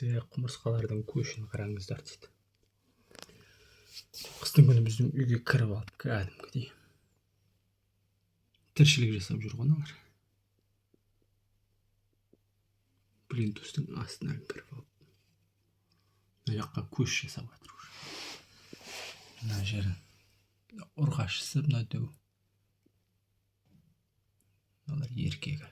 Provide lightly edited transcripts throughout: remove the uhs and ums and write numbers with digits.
Құмырсқалардың көшін қараңыздар дейді. Қыстың күні біздің үйге кіріп алып, кәдімгідей тіршілік жасап жүр ғой аналар. Плинтустың астынан кіріп алып, мына жаққа көш жасап жатыр уже. Мына жері ұрғашысы, мына дәу. Мыналар еркегі.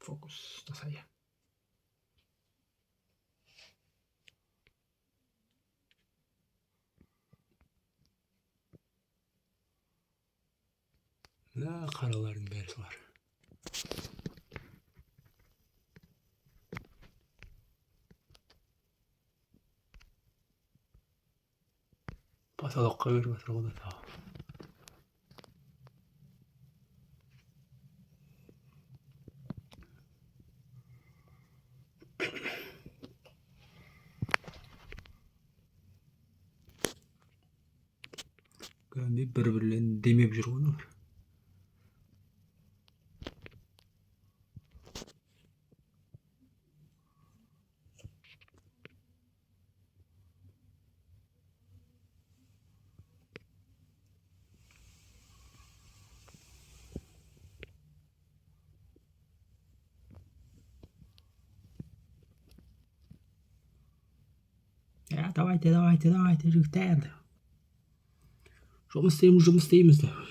Фокус ұстаса, иә. Мына қаралардың бәрі солар. Потолокқа кіріп жатыр ғой да тағы. Кәдімгідей бір бірлерін демеп жүр ғой аналар. Ә, давайте, давайте, давайте, жігіттер. Жұмыс істейміз, жұмыс істейміз деп.